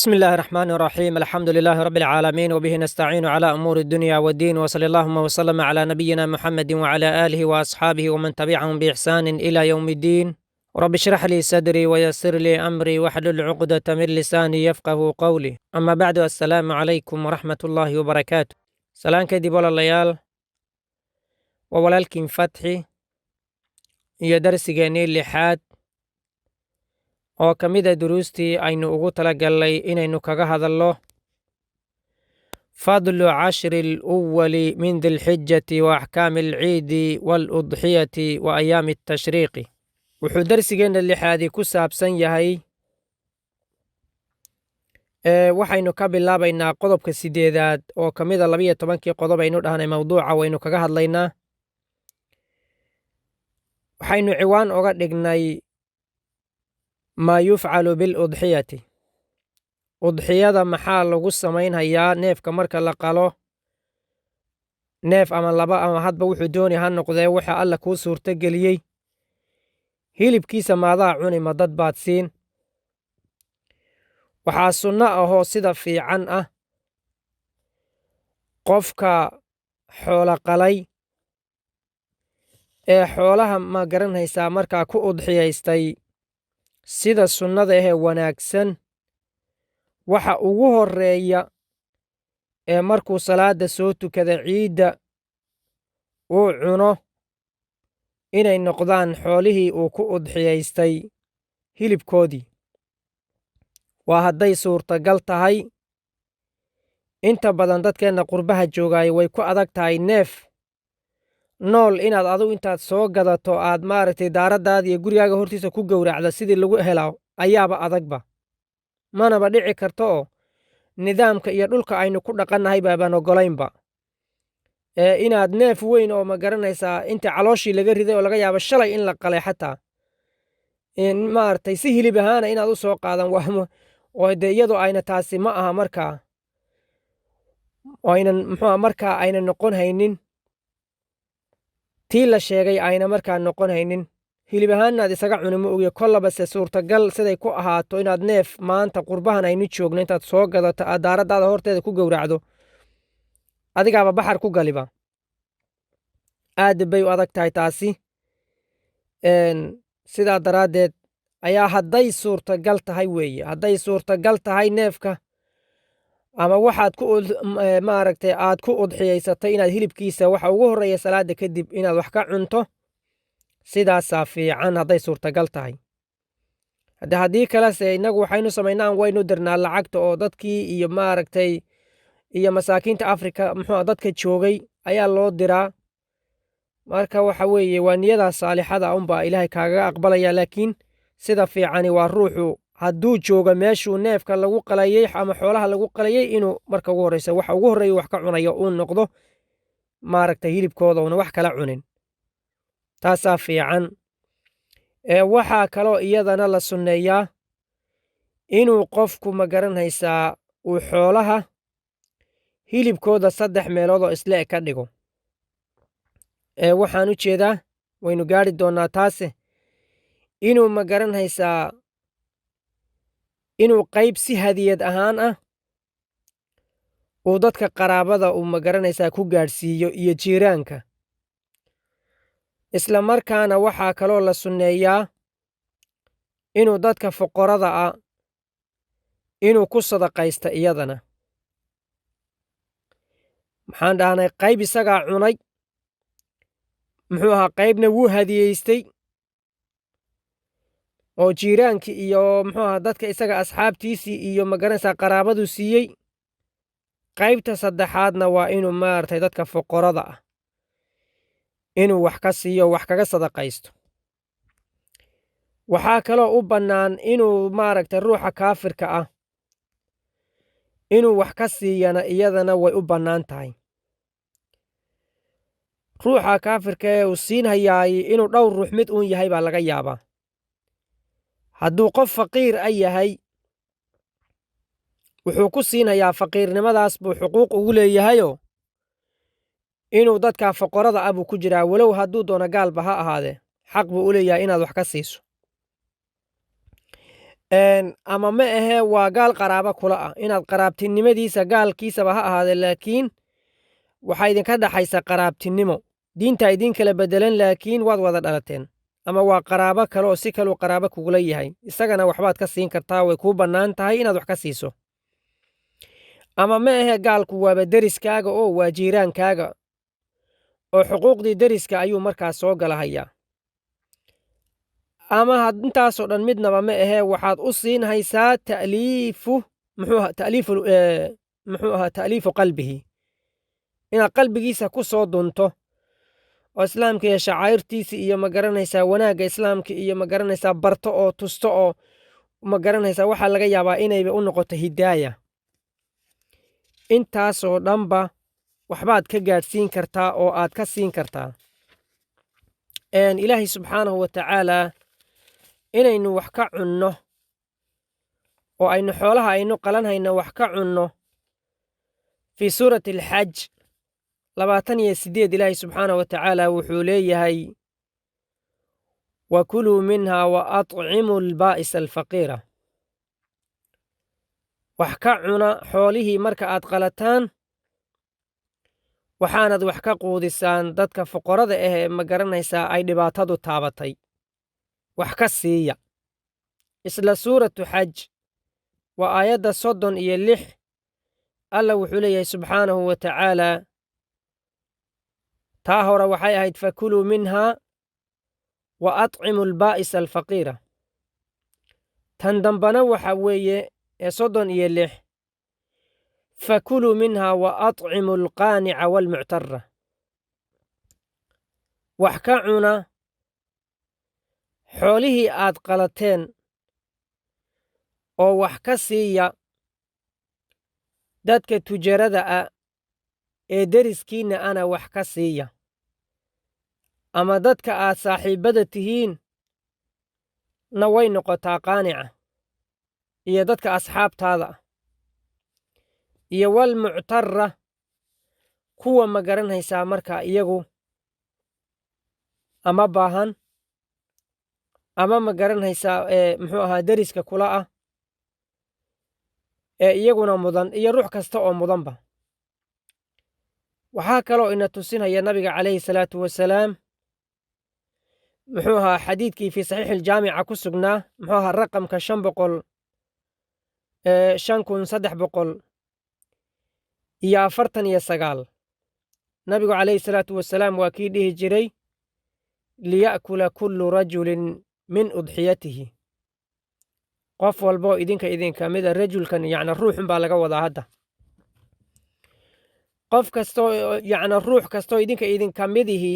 بسم الله الرحمن الرحيم، الحمد لله رب العالمين، وبه نستعين على أمور الدنيا والدين، وصلى اللهم وسلم على نبينا محمد وعلى آله وأصحابه ومن تبعهم بإحسان إلى يوم الدين. رب اشرح لي صدري ويسر لي أمري واحلل عقدة من لساني يفقه قولي. أما بعد، السلام عليكم ورحمة الله وبركاته. Salaan kadib, walaalayaal, waa walaalkiin Fatxi iyo darsigeennii lixaad oo ka mid a duruustii aynu ugu talagalnay inaynu kaga hadallo فضل عشر الأول من ذي الحجة وأحكام العيد والأضحية وأيام التشريق. Wuxuu darsigeenna lixaadi ku saabsan yahay waxaynu ka bilaabaynaa qodobka sideedaad oo ka mid a 12-kii qodob aynu dhahnay mawduuca waynu kaga hadlaynaa. Waxaynu ciwaan oga dhignay ما يفعل بالأضحية, udxiyada maxaa lagu samaynhayaa. Neefka marka la qalo, neef ama laba ama hadba wuxuu dooni ha noqdee, waxa Alla kuu suurto geliyey, hilibkiisa maadaa cuni ma dad baad siin? Waxaa sunno ahoo sida fiican ah qofka xoolo qalay ee xoolaha, ma garanaysaa, markaa ku udxiyaystay, sida sunnada ahee wanaagsan waxa ugu horreeya ee markuu salaadda soo tukada ciidda uu cuno inay noqdaan xoolihii uu ku udxiyaystay hilibkoodii. Waa hadday suurtagal tahay. Inta badan dadkeenna qurbaha joogaaya way ku adag tahay neef nool inaad adigu intaad soo gadato aad, maaragtay, daaraddaada iyo gurigaaga hortiisa ku gowracda. Sidii lagu helaa ayaaba adagba, manaba dhici karto oo nidaamka iyo dhulka aynu ku dhaqannahay baabaan oggolaynba ee inaad neef weyn oo, ma garanaysaa, inta calooshii laga riday oo laga yaabo shalay in la qalay xataa, maaragtay, si hilib ahaana inaad u soo qaadan oo dee iyadoo ayna taasi ma aha markaa aynan muxuuha markaa ayna noqon haynin tii la sheegay, ayna markaa noqon haynin hilib ahaan inaad isaga cuni. Ma ogiye kollaba se suurtagal siday ku ahaato inaad neef maanta qurbahan aynu joogno intaad soo gadato aad daaraddaada horteeda ku gowracdo, adigaaba baxar ku galiba. Aad bay u adag tahay taasi. Sidaa daraaddeed ayaa hadday suurtagal tahay weeye, hadday suurtagal tahay neefka ama waxaad ku, maaragtay, aad ku udxiyaysatay inaad hilibkiisa waxa ugu horreeya salaadda kadib inaad wax ka cunto, sidaasaa fiican hadday suurtagal tahay. Hadde haddii kalese innagu waxaynu samaynaan waynu dirnaa lacagta oo dadkii iyo, maaragtay, iyo masaakiinta Afrika, muxuu, dadka joogay ayaa loo diraa. Marka waxa weeye waa niyadaas saalixada unbaa Ilaahay kaagaga aqbalaya, laakiin sida fiicani waa ruuxu hadduu joogo meeshuu neefka lagu qalayey ama xoolaha lagu qalayey inuu marka ugu horreysa waxa ugu horreeya wax ka cunayo uu noqdo, maaragtay, hilibkooda, una wax kala cunin. Taasaa fiican. Waxaa kaloo iyadana la sunneeyaa inuu qofku, ma garanaysaa, uu xoolaha hilibkooda saddex meelood oo isle eg ka dhigo. Waxaan u jeedaa, waynu gaari doonnaa taase, inuu, ma garanaysaa, inuu qayb si hadiyad ahaan ah uu dadka qaraabada uu, ma garanaysaa, ku gaadhsiiyo iyo jiiraanka. Isla markaana waxaa kaloo la sunneeyaa inuu dadka fuqarada ah inuu ku sadaqaysta iyadana. Maxaan dhahnay? Qayb isagaa cunay, muxuu ahaa, qaybna wuu hadiyeystay oo jiiraankii iyo, muxuu ahaa, dadka isaga asxaabtiisii iyo, magaranaysaa, qaraabadu siiyey. Qaybta saddexaadna waa inuu, maaragtay, dadka fuqarada ah inuu wax ka siiyo, wax kaga sadaqaysto. Waxaa kaloo u bannaan inuu, maaragtay, ruuxa kaafirka ah inuu wax ka siiyana, iyadana way u bannaan tahay. Ruuxa kaafirka ee uu siinhayaay inuu dhowr ruux mid uun yahay baa laga yaabaa. Hadduu qof faqiir a yahay, wuxuu ku siinhayaa faqiirnimadaas buu xuquuq ugu leeyahayoo inuu dadka foqorada ah buu ku jiraa. Walow hadduu doono gaalba ha ahaadee, xaq buu u leeyahay inaad wax ka siiso. Ama ma ahee waa gaal qaraabo kula ah, inaad qaraabtinimadiisa gaalkiisaba ha ahaadee, laakiin waxaa idinka dhaxaysa qaraabtinimo, diinta idin kala bedelan, laakiin waad wada dhalateen, ama waa qaraabo kale oo si kaluu qaraabo kugula yahay, isagana waxbaad ka siin kartaa, way kuu bannaan tahay inaad wax ka siiso. Ama ma ahee gaalku waaba deriskaaga oo waa jiiraankaaga, oo xuquuqdii deriska ayuu markaas soo galahayaa. Ama intaasoo dhan midnaba ma ahee, waxaad u siin haysaa ta'liifu, muxuu ahaa ta'liifu, muxuu ahaa ta'liifu qalbihi, inaad qalbigiisa ku soo dunto oo islaamka iyo shacairtiisa iyo ma garanaysaa wanaagga islaamka iyo ma garanaysaa barto oo tusto, oo ma garanaysaa waxaa laga yaabaa inayba u noqoto hidaaya. Intaasoo dhanba waxbaad ka gaadhsiin kartaa oo aad ka siin kartaa. Ilaahay subxaanahu wa tacaala inaynu wax ka cunno oo aynu xoolaha aynu qalanhayno wax ka cunno, fii suurati Alxaj 28 Ilaahay subxaanahu wa tacaala wuxuu leeyahay: "Wakuluu minha wa atcimuu albaa'isa alfaqiira." Wax ka cuna xoolihii marka aad qalataan, waxaanad wax ka quudisaan dadka fuqarada ah ee ma garanaysaa ay dhibaatadu taabatay, wax ka siiya. Isla suuratu Xaj waa aayadda 36, Alla wuxuu leeyahay subxaanahu wa tacaala. Taa hore waxay ahayd "fakuluu minhaa wa atcimu albaa'isa alfaqiira". Tan dambana waxa weeye ee 36: "fakuluu minhaa wa atcimu alqaanica waalmuctara". Wax ka cuna xoolihii aad qalateen oo wax ka siiya dadka tujarada ah ee deriskiinna ana wax ka siiya, ama dadka aad saaxiibbada tihiin na way noqotaa qaanica, iyo dadka asxaabtaada ah, iyo walmuctara, kuwa ma garanaysaa marka iyagu ama baahan ama ma garanaysaa muxuu ahaa deriska kula ah ee iyaguna mudan, iyo ruux kasta oo mudanba. Waxaa kaloo ina tusinaya nabiga calayhi salaatu wasalaam, muxuu ahaa, xadiidkii fii saxiixi aljaamica ku sugnaa, muxuu ahaa, raqamka 500, 5349, nabigu calayhi salaatu wasalaam waa kii dhihi jiray: "Liya'kula kullu rajulin min udxiyatihi." Qof walboo idinka idinka mida, rajulkan yacni ruuxun baa laga wadaa hadda, qof kastoo, yacni ruux kastoo idinka idinka midihi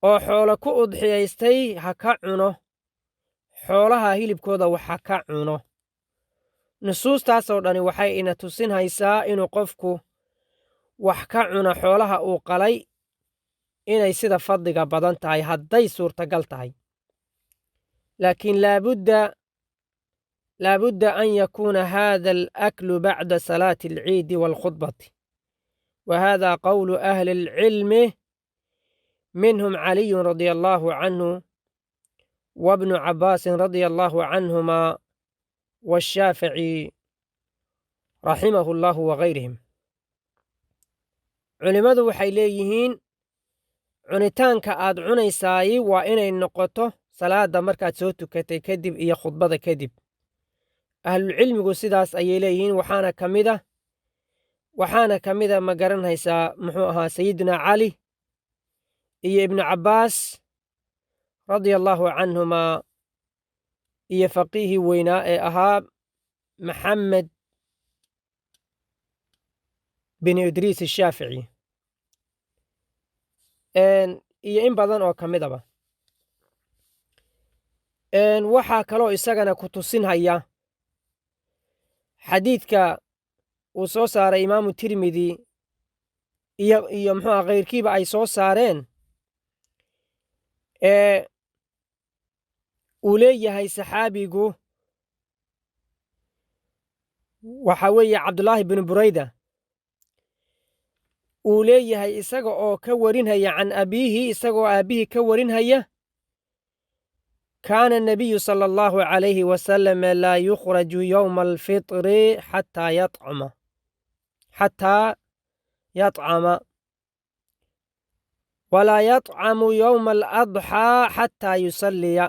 oo xoolo ku udxiyaystay ha ka cuno xoolaha hilibkooda, wax ha ka cuno. Nusuustaasoo dhani waxay ina tusinhaysaa inuu qofku wax ka cuno xoolaha uu qalay inay sida fadliga badan tahay, hadday suurtagal tahay. Laakiin laabudda an yakuuna hada alaklu bacda salaati alciidi waalkhudbati, wa hada qowlu ahli alcilmi, minhum caliyun radia allaahu canhu wabnu cabbaasin radia allaahu canhumaa washaafici raximahu allahu wagayrihim. Culimmadu waxay leeyihiin cunitaanka aad cunaysaay waa inay noqoto salaada markaad soo tukatay kadib iyo khudbada kadib. Ahlulcilmigu sidaas ayay leeyihiin. Waxaana ka mida ma garanaysaa, muxuu ahaa, Sayidina Cali iyo Ibnu Cabbaas radia allaahu canhumaa iyo faqiihii weynaa ee ahaa Maxamed bin Idriis Ashaafici iyo in badan oo ka midaba. Waxaa kaloo isagana ku tusinhaya xadiidka uu soo saaray Imaamu Tirmidi iyo muxuu aha khayrkiiba ay soo saareen ee uu leeyahay saxaabigu, waxa weeye Cabdullaahi binu Burayda, uu leeyahay isaga oo ka warinhaya can abiihi, isagoo aabbihii ka warinhaya. Kaana الnabiyu sala allahu calayhi wasalam laa yukhraju yowma alfitri xataa yatcama, walaa yatcamu yowma aladxaa xataa yusalliya.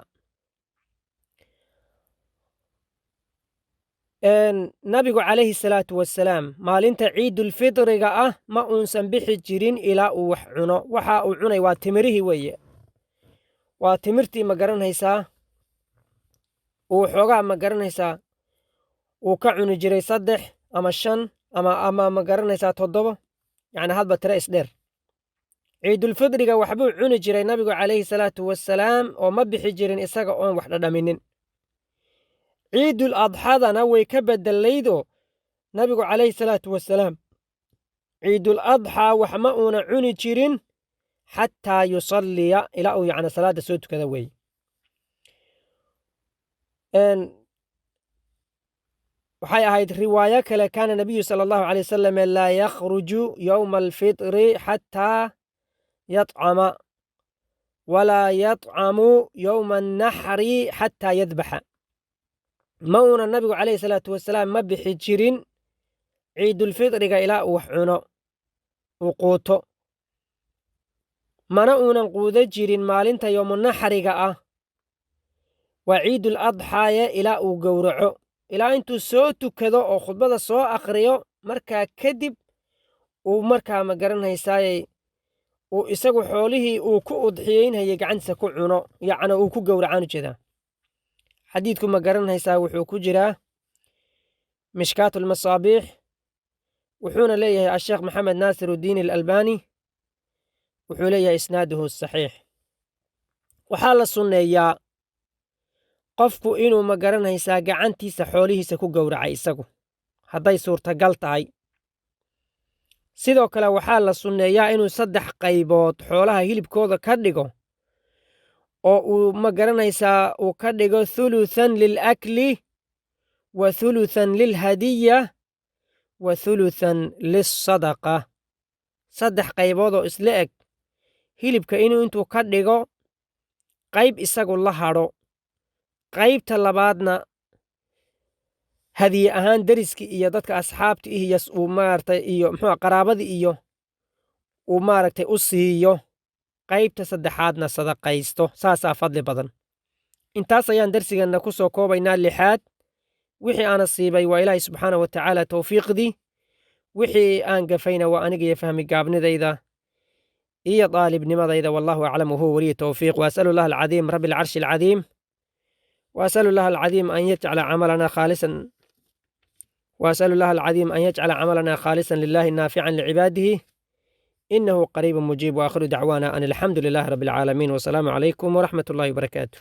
Nabigu calayhi salaatu wasalaam maalinta ciidulfitriga ah ma uunsan bixi jirin ilaa uu wax cuno. Waxa uu cunay waa timirihii weeye, waa timirtii, ma garanaysaa, uu xoogaa, ma garanaysaa, uu ka cuni jiray 3 ama 5 ama ma garanaysaa 7, yacni hadba tiro isdheer. Ciidulfidriga waxbuu cuni jiray nabigu calayhi salaatu wasalaam oo ma bixi jirin isaga oon wax dhadhaminin. Ciidul adxadana way ka bedelaydoo nabigu calayhi salaatu wasalaam ciidul adxaa wax ma uuna cuni jirin xataa yusalliya, ilaa uu yacni salaadda soo tukada weeye. Waxay ahayd riwaayo kale: kaana nabiyu sala allahu calay wasalam laa yakhruju yowma alfitri xataa yatcama, walaa yatcamu yowma annaxri xataa yadbaxa. Ma uuna nabigu calayhi salaatu wasalaam ma bixi jirin ciidulfitriga ilaa uu wax cuno, uu quuto, mana uunan quuda jirin maalinta yowmunaxriga ah, waa ciidul adxaaye, ilaa uu gowraco, ilaa intuu soo tukado oo khudbada soo akhriyo, markaa kadib uu markaa, ma garanaysaayey, uu isagu xoolihii uu ku udxiyeynhayay gacantiisa ku cuno, yacni uu ku gowracaan ujeedaa. Xadiidku, ma garanaysaa, wuxuu ku jiraa Mishkaat almasaabiix, wuxuuna leeyahay asheekh Maxamed Naasir uddiin alalbani, wuxuu leeyahay isnaaduhu saxiix. Waxaa la sunneeyaa qofku inuu, ma garanaysaa, gacantiisa xoolihiisa ku gowracay isagu hadday suurtagal tahay. Sidoo kale waxaa la sunneeyaa inuu 3 qaybood xoolaha hilibkooda ka dhigo oo uu, ma garanaysaa, uu ka dhigo thuluthan lilakli wa thuluthan lilhadiya wa thuluthan lilsadaqa. 3 qaybood oo isla eg hilibka inuu intuu ka dhigo, qayb isagu la hadho, qaybta labaadna hadiye ahaan deriski iyo dadka asxaabta iyo uu maaragtay iyo muxuu qaraabadii iyo uu maaragtay u siiyo, qaybta saddexaadna sadaqaysto. Saasaa fadli badan. Intaas ayaan darsigeenna ku soo koobaynaa lixaad. Wixii aana siibay waa Ilaahay subxaana wa tacaala towfiiqdii, wixii aan gafayna waa aniga iyo fahmi gaabnidayda iyo daalibnimadayda. Wallahu aclam, wahuwa waliyu towfiiq. وأسأل الله العظيم رب العرش العظيم، وأسأل الله العظيم أن يجعل عملنا خالصا، وأسأل الله العظيم أن يجعل عملنا خالصا لله نافعا لعباده، إنه قريب مجيب. وآخر دعوانا أن الحمد لله رب العالمين، والسلام عليكم ورحمة الله وبركاته.